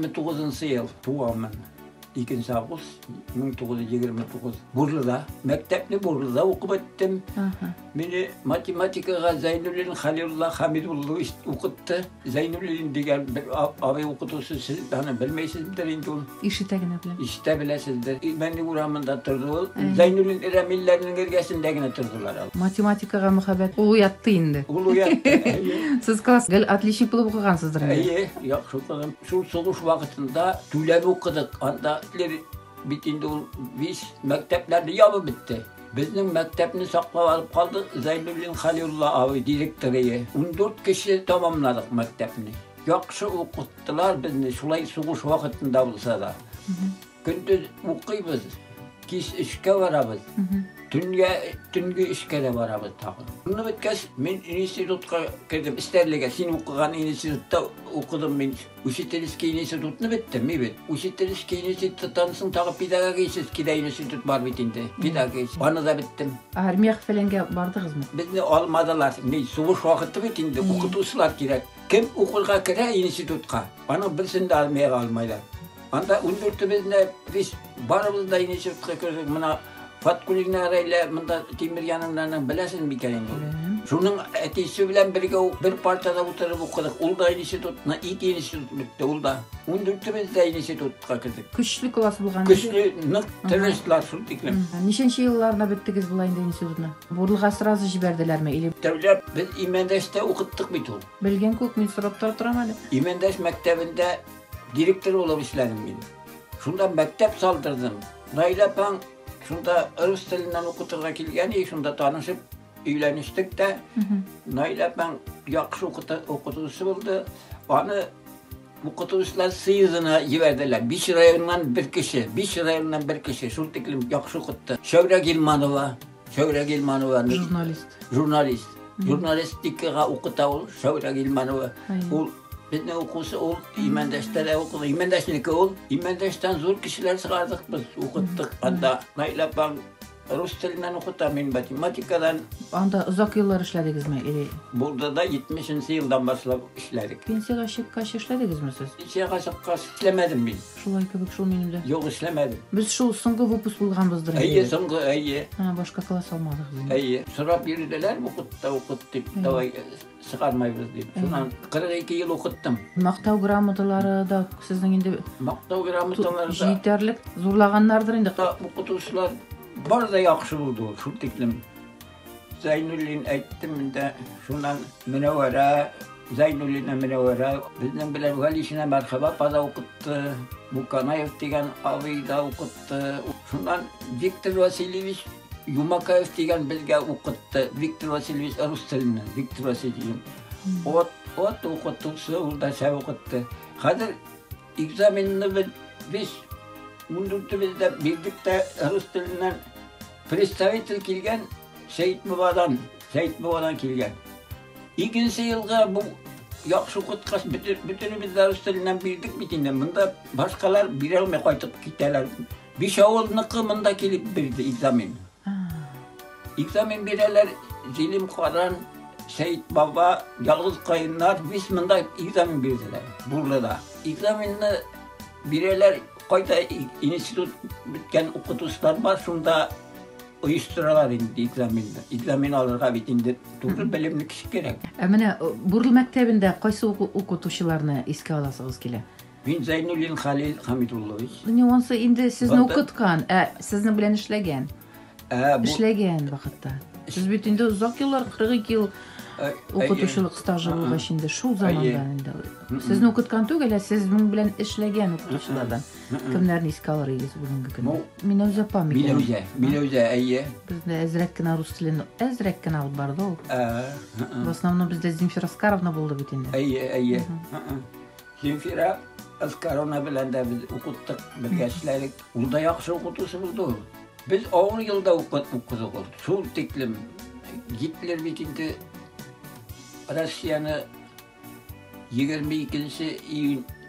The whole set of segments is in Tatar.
29 ел туганмын. 2 август 1929. Бурлыда. Мәктәпне Бурлыда укып беттем. Мине математикага Зәйнуллин Халилулла Хамидуллович укытты. Зәйнуллин дигән бер абый укытучы, сез аны белмәйсездер инде ул. Ишетә генә беләм. Ишетә беләсездер. Имәнлек урамында торды ул. Зәйнуллин Рәмилләрнең эргәсендә генә тордылар алар. Математикага мәхәббәт ул уятты инде. Ул уятты, әйе. Сез класс гел отличник булып укыгансыздыр инде. Әйе, яхшы укыдым. Шул сугыш вакытында түләп укыдык. Анда бит инде ул биш мәктәпләрне ябып бетте. Безнең мәктәпне саклап алып калды Зәйнуллин Халилулла абый директоры. 14 кеше тәмамладык мәктәпне. Яхшы укыттылар безне, шулай сугыш вакытында булса да. Көндез укыйбыз, кич эшкә барабыз. Төнгә, төнге эшкә дә барабыз тагын. Шуны беткәч, мин институтка кердем, Стәрлегә. Син укыган институтта укыдым мин. Учительский институтны беттем, мин бит. Учительский институттан соң тагы педагогический да институт бар бит инде. Педагогический. Аны да беттем. Армия фәләнгә бардыгызмы? Безне алмадылар. Ни, сугыш вакыты бит инде, укытучылар кирәк. Кем укырга керә институтка, аның берсен дә армиягә алмайлар. Анда ундүртебезне без барыбыз да институтка кердек. Менә Фаткулина Рәйлә монда Тимер яныннан беләсең микән инде? Беләм. Шуның әтисе белән бергә бер партада утырып укыдык. Ул да институтны, ике институт бетте, ул да. Ундүртебез дә институтка кердек. Көчле класс булган. Көчле, нык тырышлар шул тиклем. Ничәнче елларда беттегез болай инде институтны? Бурлыга сразу җибәрделәрме или? Тәүләп без Имәндәштә укыттык бит ул. Белгән күк мин сорап та торам әле. Имәндәш мәктәбендә директор булып эшләдем мин. Шунда мәктәп салдырдым. Наилә апаң шунда рус теленнән укытырга килгән и, шунда танышып өйләнештек тә. Наилә апаң яхшы укытучы булды. Аны укытучылар съездына җибәрделәр. 5 районнан бер кеше, 5 районнан бер кеше шул тиклем яхшы укытты. Шәүрә Гилманова, Шәүрә Гилманова. Журналист. Журналист. Журналистикага укыта ул Шәүрә Гилманова. Ул безнең укучы, ул Имәндәштә дә укыды. Имәндәшнеке ул. Имәндәштән зур кешеләр чыгардык без, укыттык. Анда Наилә апаң рус теленнән укыта, мин математикадан. Анда озак еллар эшләдегезме или? Булды да 70 елдан башлап эшләдек. Пенсиягә чыккач эшләдегезме сез? Пенсиягә чыккач эшләмәдем мин. Шулай кебек шул минем дә. Юк, эшләмәдем. Без шул соңгы выпуск булганбыздыр инде. Әйе, соңгы, әйе. Һа, башка класс алмадык инде. Әйе. Сорап йөрделәр, укыт та укыт дип, давай чыгармайбыз дип. Шуннан 42 ел укыттым. Мактау грамоталары да сезнең инде Мактау грамоталары да җитәрлек, зурлаганнардыр инде. Укытучылар бар да яхшы булды ул, шул тиклем. Зәйнуллин әйттем инде, шуннан Мөнәвәрә, Зәйнуллина Мөнәвәрә, безнең белән Галишина Мәрхәбә апа да укытты, Буканаев дигән абый да укытты. Шуннан Виктор Васильевич Юмакаев дигән безгә укытты. Виктор Васильевич рус теленнән, Виктор Васильевич. От, от укытучы, ул да шәп укытты. Хәзер экзаменны без, без ундүртебез дә бирдек тә рус теленнән представитель килгән Сәйтбабадан, Сәйтбабадан килгән. Икенче елга бу яхшы укыткач, бөтенебез дә рус теленнән бирдек бит инде. Монда башкалар бирә алмый кайтып китәләр. Биш авылныкы монда килеп бирде экзамен. Экзамен бирәләр, Зилим Каран, Сәйт Баба, Ялгыз Каеннар, без монда экзамен бирделәр, Бурлыда. Экзаменны бирәләр, кайда институт беткән укытучылар бар, шунда оештыралар инде экзаменны. Экзамен алырга бит инде туры белемле кеше кирәк. Ә менә Бурлы мәктәбендә кайсы укытучыларны искә аласыгыз килә? Мин Зәйнуллин Халил Хамидуллович. Не, онсы инде сезне укыткан, ә сезнең белән эшләгән. Эшләгән вакытта. Сез бит инде озак еллар, 42 ел укытучылык стажы булгач инде шул замандан инде. Сезне укыткан түгел, ә сезнең белән эшләгән укытучылардан. Кемнәрне искә алыр идегез бүгенге көндә? Миләүзә апа микән? Миләүзә, Миләүзә, әйе. Бездә әзрәк кенә рус телен әзрәк кенә алып барды ул. В основном бездә Земфира Аскаровна булды бит инде. Әйе, әйе. Земфира Аскаровна белән дә без укыттык, бергә эшләдек. Ул да яхшы укытучы булды ул. Без авыр елда укыдык ул. Шул тиклем Гитлер бит инде Россияне 22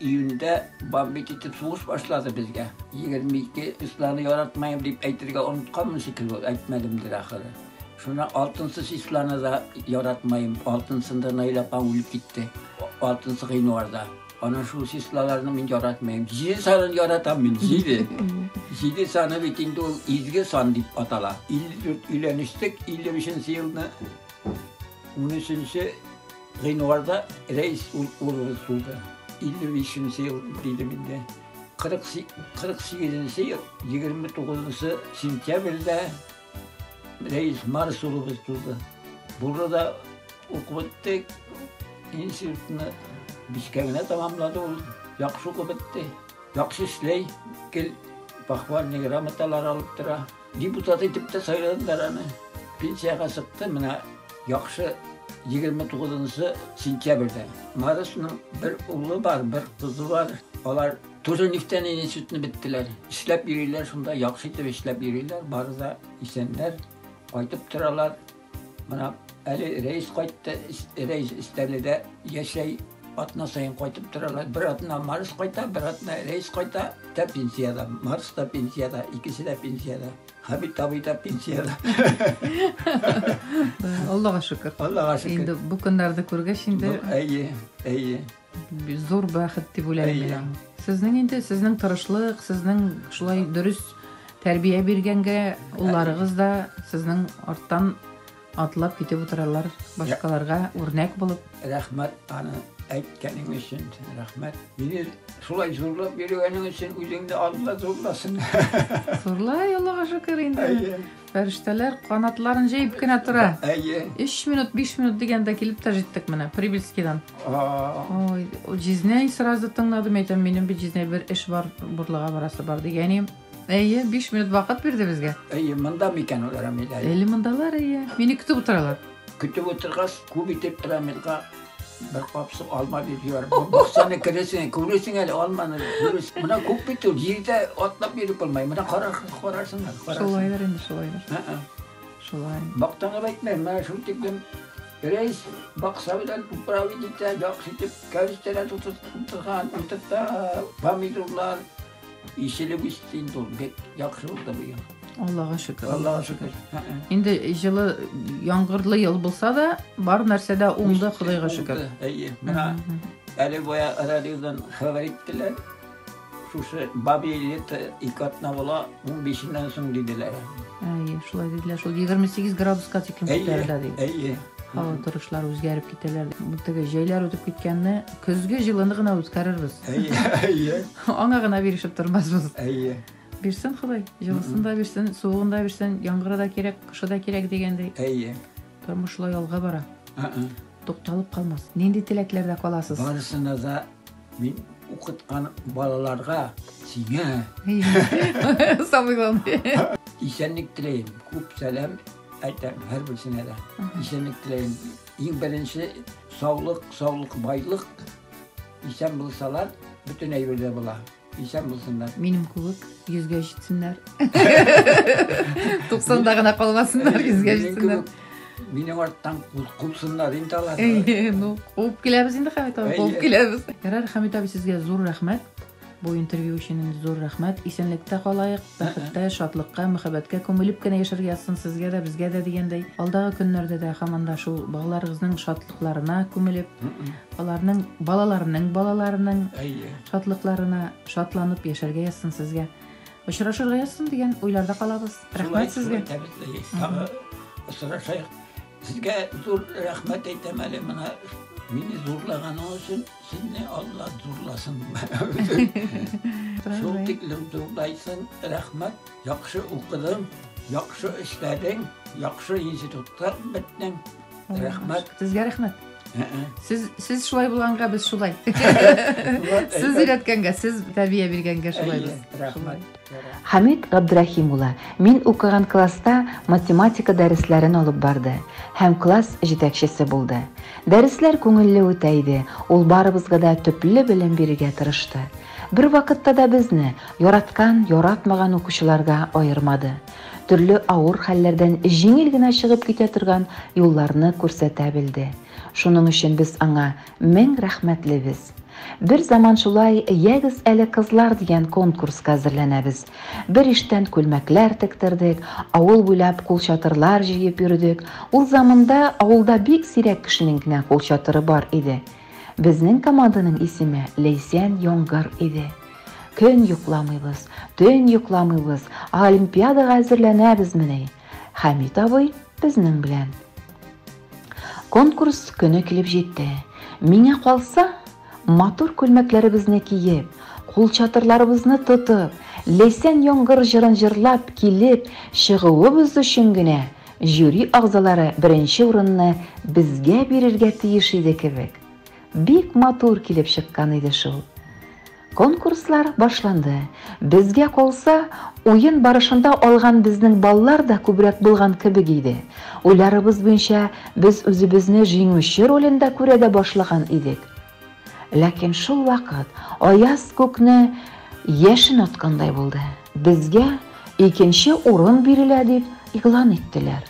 июньдә бомбить итеп сугыш башлады безгә. 22 числоны яратмыйм дип әйтергә онытканмын шикелле, әйтмәдемдер ахыры. Шуннан 6 числоны да яратмыйм. 6-сында Наилә апам үлеп китте. 6 гыйнварда. Ана шул числоларны мин яратмыйм. Җиде санын яратам мин, җиде. Җиде саны бит инде ул изге сан дип атала. 54 өйләнештек, 55 елны 13 гыйнварда Рәис улыбыз туды. 55 ел дидем инде. 48 ел 29 сентябрьдә Рәис Марс улыбыз туды. Буры да укып беттек. Институтны бишкә генә тәмамлады ул. Яхшы укып бетте. Яхшы эшләй. Гел похвальный грамоталар алып тора. Депутат итеп тә сайладылар аны. Пенсиягә чыкты менә яхшы 29 сентябрьдә. Марсның бер улы бар, бер кызы бар. Алар тоже нефтяной институтны беттеләр. Эшләп йөриләр шунда, яхшы итеп эшләп йөриләр. Бары да исәннәр, кайтып торалар. Менә әле Рәис кайтты, Рәис Истәледә яшәй, атна саен кайтып торалар. Бер атна Марс кайта, бер атна Рәис кайта, та пенсияда, Марс та пенсияда, икесе дә пенсияда. Хәбит абый да пенсияда. Аллага шөкер. Аллага шөкер. Инде бу көннәрне күргәч инде. Әйе, әйе. Зур бәхет дип уйлыйм мин. Сезнең инде, сезнең тырышлык, сезнең шулай дөрес тәрбия биргәнгә улларыгыз да сезнең арттан атлап китеп утыралар, башкаларга үрнәк булып. Рәхмәт аны әйткәнең өчен, рәхмәт. Мине шулай зурлап йөргәнең өчен үзеңне Алла зурласын. Зурлай, Аллага шөкер инде. Фәрештәләр канатларын җәеп кенә тора. Әйе. 3 минут, 5 минут дигәндә килеп тә җиттек менә Прибельскийдан. Ой, җизнәй сразу тыңладым, әйтәм, минем бит җизнәй бер эш бар, Бурлыга барасы бар дигәнем. Әйе, 5 минут вакыт бирде безгә. Әйе, монда микән ул Рамил? Әле мондалар, әйе. Мине көтеп утыралар. Көтеп утыргач, күп итеп Рамилгә бер капсык алма биреп җибәр. Баксаны керәсең, күрәсең әле алманы. Күрәсең. Менә күп бит ул, җирдә атлап йөреп булмый. Менә карар, карарсыңlar, карарсың. Шулайдыр инде, шулайдыр. Шулай. Мактанып әйтмәм, менә шул тиклем рәис бакса белән управить итә, яхшы итеп кәбестәләр утырткан, утырта, помидорлар ишелеп үсте инде ул, бик яхшы булды быел. Аллага шөкер. Аллага шөкер. Инде җылы яңгырлы ел булса да, бар нәрсә дә уңды, Ходайга шөкер. Әйе. Менә әле бая радиодан хәбәр иттеләр. Шушы бабье лето ике атна була, 15-ннән соң диделәр. Әйе, шулай диделәр. Шул 28 градуска тиклем күтәрелә ди. Әйе. Һава торышлары үзгәреп китәләр. Бу теге җәйләр үтеп киткәнне, көзге җылыны гына үткәрербез. Әйе, әйе. Аңа гына бирешеп тормасбыз. Әйе. Бирсен Ходай, җылысын да бирсен, суыгын да бирсен, яңгыры да кирәк, кышы да кирәк дигәндәй. Әйе. Тормыш шулай алга бара. Тукталып калмас. Нинди теләкләрдә каласыз? Барысына да мин укыткан балаларга, сиңа. Самый главный. Исәнлек теләйм, күп сәлам әйтәм һәрберсенә дә. Исәнлек теләйм. Иң беренче саулык, саулык, байлык. Исән булсалар, бөтен әйбер дә була. Исән булсыннар. Минем кебек йөзгә җитсеннәр. Туксанда гына калмасыннар, йөзгә җитсеннәр. Минем арттан куылсыннар инде алар. Ну, куып киләбез инде, Хәмит абый, куып киләбез. Ярар, Хәмит абый, сезгә зур рәхмәт. Бу интервью өчен инде зур рәхмәт. Исәнлектә калаек, бәхеттә, шатлыкка, мәхәббәткә күмелеп кенә яшәргә язсын сезгә дә, безгә дә дигәндәй. Алдагы көннәрдә дә һаман да шул балаларыгызның шатлыкларына күмелеп, аларның балаларының балаларының шатлыкларына шатланып яшәргә язсын сезгә. Очрашырга язсын дигән уйларда калабыз. Рәхмәт сезгә. Тагы очрашайык. Сезгә зур рәхмәт әйтәм әле менә мине зурлаганың өчен сезне Алла зурласын. Шул тиклем зурлайсың, рәхмәт. Яхшы укыдың, яхшы эшләдең, яхшы институтта беттең. Рәхмәт. Сезгә рәхмәт. Сез сез шулай булганга без шулай. Сез өйрәткәнгә, сез тәрбия биргәнгә шулай без. Рәхмәт. Хамит Габдрахим улы мин укыган класста математика дәресләрен алып барды һәм класс җитәкчесе булды. Дәресләр күңелле үтә иде, ул барыбызга да төпле белем бирергә тырышты. Бервакытта да безне яраткан, яратмаган укучыларга аермады. Төрле авыр хәлләрдән җиңел генә чыгып китә торган юлларны күрсәтә белде. Шуның өчен без аңа мең рәхмәтлебез. Бер заман шулай Ягез әле кызлар дигән конкурска әзерләнәбез. Бер иштән күлмәкләр тектердек, авыл буйлап кулчатырлар җыеп йөрдек. Ул заманда авылда бик сирәк кешенең генә кулчатыры бар иде. Безнең команданың исеме Ләйсән Яңгыр иде. Көн йокламыйбыз, төн йокламыйбыз, олимпиадага әзерләнәбезмени? Хәмит абый безнең белән. Конкурс көне килеп җитте. Миңа калса, матур күлмәкләребезне киеп, кулчатырларыбызны тотып, Ләйсән яңгыр җырын җырлап килеп чыгуыбыз өчен генә жюри әгъзалары беренче урынны безгә бирергә тиеш иде кебек. Бик матур килеп чыккан иде шул. Конкурслар башланды. Безгә калса, уен барышында алган безнең баллар да күбрәк булган кебек иде. Уйларыбыз буенча, без үзебезне җиңүче ролендә күрә дә башлаган идек. Ләкин шул вакыт аяз күкне яшен аткандай булды. Безгә икенче урын бирелә дип игълан иттеләр.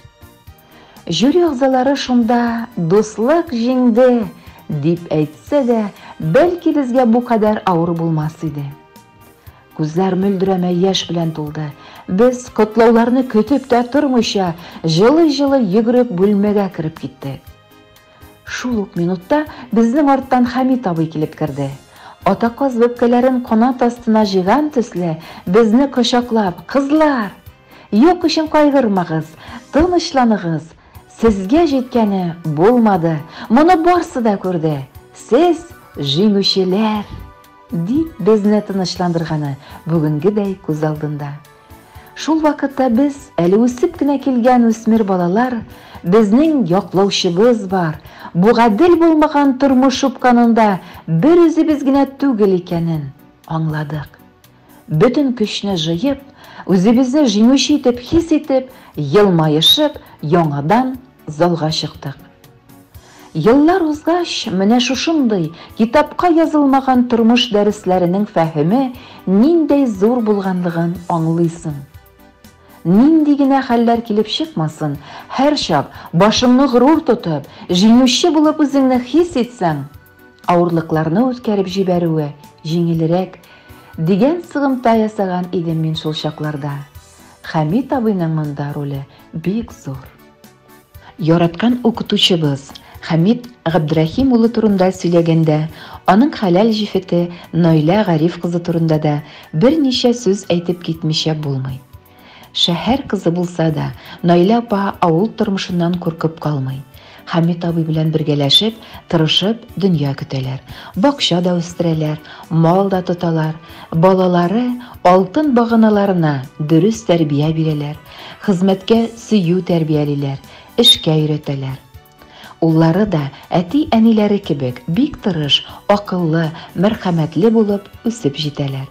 Жюри әгъзалары шунда Дуслык җиңде! дип әйтсә дә, бәлки безгә бу кадәр авыр булмас иде. Күзләр мөлдерәмә яшь белән тулды. Без, котлауларны көтеп тә тормыйча, җылый-җылый йөгереп бүлмәгә кереп киттек. Шул ук минутта безнең арттан Хәмит абый килеп керде. Ата каз бәбкәләрен канат астына җыйган төсле, безне кочаклап, Кызлар! Юк өчен кайгырмагыз, тынычланыгыз, сезгә җиткәне булмады, моны барсы да күрде, сез, җиңүчеләр! Дип безне тынычландырганы бүгенгедәй күз алдында. Шул вакытта без, әле үсеп кенә килгән үсмер балалар, безнең яклаучыбыз бар, бу гадел булмаган тормыш упканында бер үзебез генә түгел икәнен аңладык. Бөтен көчне җыеп, үзебезне җиңүче итеп хис итеп, елмаешып, яңадан залга чыктык. Еллар узгач, менә шушындый, китапка язылмаган тормыш дәресләренең фәһеме ниндәй зур булганлыгын аңлыйсың. Нинди генә хәлләр килеп чыкмасын, һәрчак башыңны горур тотып, җиңүче булып үзеңне хис итсәң, авырлыкларны үткәреп җибәрүе җиңелрәк, дигән сыгымта ясаган идем мин шул чакларда. Хәмит абыйның монда роле бик зур. Яраткан укытучыбыз Хәмит Габдрәхим улы турында сөйләгәндә, аның хәләл җефете Наилә Гариф кызы турында да берничә сүз әйтеп китмичә булмый. Шәһәр кызы булса да, Наилә апа авыл тормышыннан куркып калмый. Хәмит абый белән бергәләшеп, тырышып дөнья көтәләр. Бакча да үстерәләр, мал да тоталар. Балалары алтын баганаларына дөрес тәрбия бирәләр, хезмәткә сөю тәрбиялиләр, эшкә өйрәтәләр. Уллары да әти-әниләре кебек бик тырыш, акыллы, мәрхәмәтле булып үсеп җитәләр.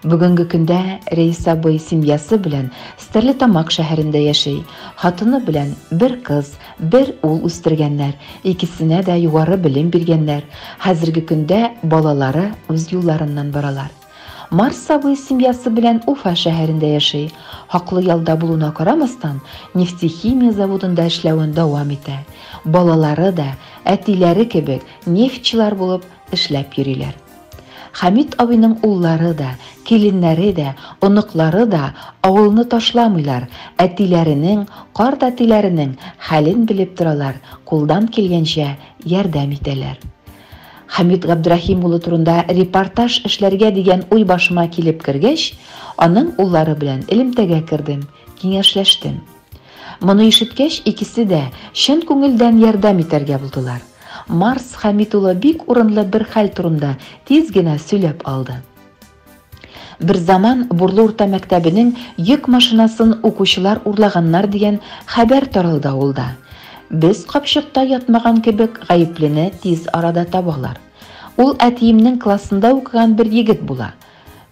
Бүгенге көндә Рәис абый семьясы белән Стәрлетамак шәһәрендә яши. Хатыны белән бер кыз, бер ул үстергәннәр, икесенә дә югары белем биргәннәр. Хәзерге көндә балалары үз юлларыннан баралар. Марс абый семьясы белән Уфа шәһәрендә яши. Хаклы ялда булуына карамастан, нефтехимия заводында эшләвен дәвам итә. Балалары да, әтиләре кебек, нефтьчеләр булып эшләп йөриләр. Хәмит абыйның уллары да, киленнәре дә, оныклары да авылны ташламыйлар, әтиләренең, картәтиләренең хәлен белеп торалар, кулдан килгәнчә ярдәм итәләр. Хәмит Габдрәхим улы турында репортаж эшләргә дигән уй башыма килеп кергәч, аның уллары белән элемтәгә кердем, киңәшләштем. Моны ишеткәч, икесе дә чын күңелдән ярдәм итәргә булдылар. Марс Хәмит улы бик урынлы бер хәл турында тиз генә сөйләп алды. Берзаман Бурлы урта мәктәбенең йөк машинасын укучылар урлаганнар дигән хәбәр таралды авылда. Без капчыкта ятмаган кебек гаеплене тиз арада табалар. Ул әтиемнең классында укыган бер егет була.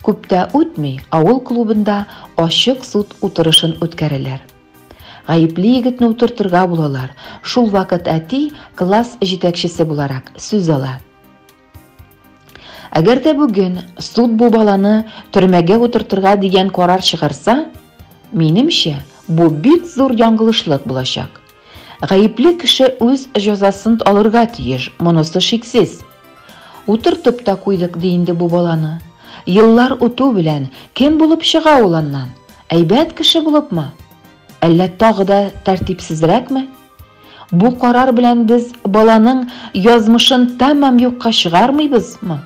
Күп тә үтми, авыл клубында ачык суд утырышын үткәрәләр. Гаепле егетне утыртырга булалар. Шул вакыт әти, класс җитәкчесе буларак, сүз ала. Әгәр дә бүген суд бу баланы төрмәгә утыртырга дигән карар чыгарса, минемчә, бу бик зур яңгылышлык булачак. Гаепле кеше үз җәзасын алырга тиеш, монысы шиксез. Утыртып та куйдык ди инде бу баланы. Еллар үтү белән кем булып чыга ул аннан? Әйбәт кеше булыпмы? Әллә тагы да тәртипсезрәкме? Бу карар белән без баланың язмышын тәмам юкка чыгармыйбызмы?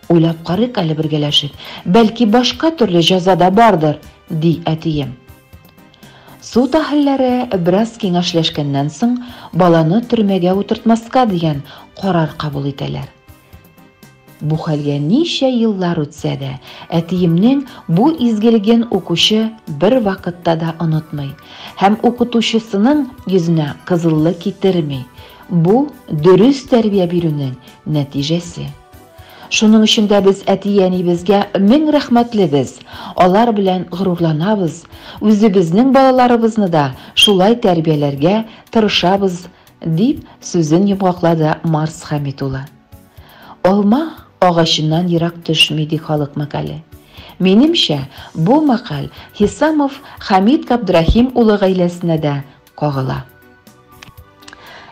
Уйлап карыйк әле бергәләшеп, бәлки башка төрле җәза да бардыр, ди әтием. Суд әһелләре бераз киңәшләшкәннән соң, баланы төрмәгә утыртмаска дигән карар кабул итәләр. Бу хәлгә ничә еллар үтсә дә, әтиемнең бу изгелеген укучы бервакытта да онытмый һәм укытучысының йөзенә кызыллык китерми. Бу, дөрес тәрбия бирүнең нәтиҗәсе. Шуның өчен дә без әти-әнибезгә мең рәхмәтлебез, алар белән горурланабыз, үзебезнең балаларыбызны да шулай тәрбияләргә тырышабыз, дип сүзен йомгаклады Марс Хәмит улы. Алма агачыннан ерак төшми, ди халык мәкале. Минемчә, бу мәкаль Хисамов Хәмит Габдрәхим улы гаиләсенә дә кагыла.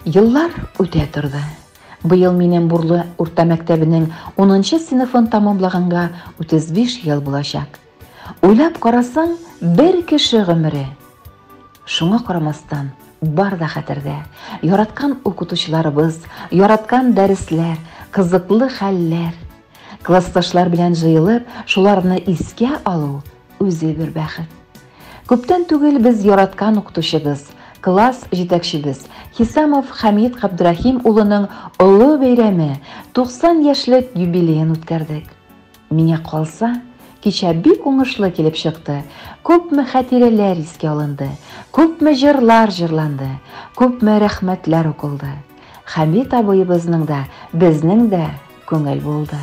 Еллар үтә торды. Быел минем Бурлы урта мәктәбенең унынчы сыйныфын тәмамлаганга 35 ел булачак. Уйлап карасаң, бер кеше гомере. Шуңа карамастан, бар да хәтердә. Яраткан укытучыларыбыз, яраткан дәресләр, кызыклы хәлләр. Классташлар белән җыелып, шуларны искә алу үзе бер бәхет. Күптән түгел без яраткан укытучыбыз, класс җитәкчебез Хисамов Хәмит Габдрәхим улының олы бәйрәме, 90 яшьлек юбилеен үткәрдек. Миңа калса, кичә бик уңышлы килеп чыкты. Күпме хатирәләр искә алынды, күпме җырлар җырланды, күпме рәхмәтләр укылды. Хәмит абыебызның да, безнең дә күңел булды.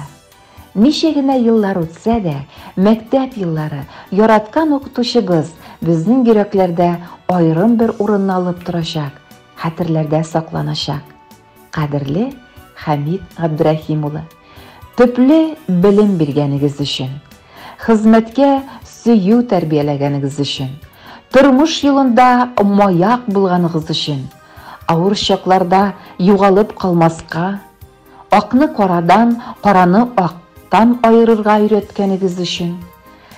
Ничә генә еллар үтсә дә, мәктәп еллары, яраткан укытучыбыз безнең йөрәкләрдә аерым бер урынны алып торачак, хәтерләрдә сакланачак. Кадерле Хәмит Габдрәхим улы, төпле белем биргәнегез өчен, хезмәткә сөю тәрбияләгәнегез өчен, тормыш юлында маяк булганыгыз өчен, авыр чакларда югалып калмаска, акны карадан, караны актан аерырга өйрәткәнегез өчен,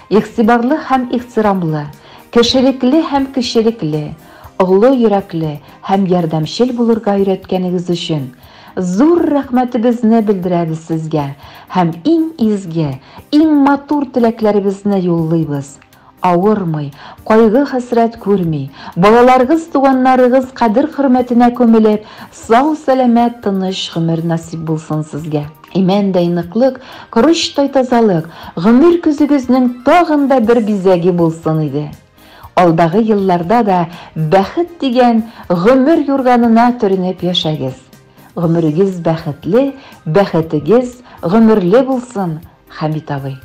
игътибарлы һәм ихтирамлы, кешелекле һәм кечелекле, олы йөрәкле һәм ярдәмчел булырга өйрәткәнегез өчен зур рәхмәтебезне белдерәбез сезгә һәм иң изге, иң матур теләкләребезне юллыйбыз. Авырмый, кайгы-хәсрәт күрми, балаларыгыз, туганнарыгыз кадер-хөрмәтенә күмелеп, сау-сәламәт тыныч гомер насыйп булсын сезгә. Имәндәй ныклык, корычтай тазалык, гомер көзегезнең тагын да бер бизәге булсын иде. Алдагы елларда да бәхет дигән гомер юрганына төренеп яшәгез. Гомерегез бәхетле, бәхетегез гомерле булсын, Хәмит абый.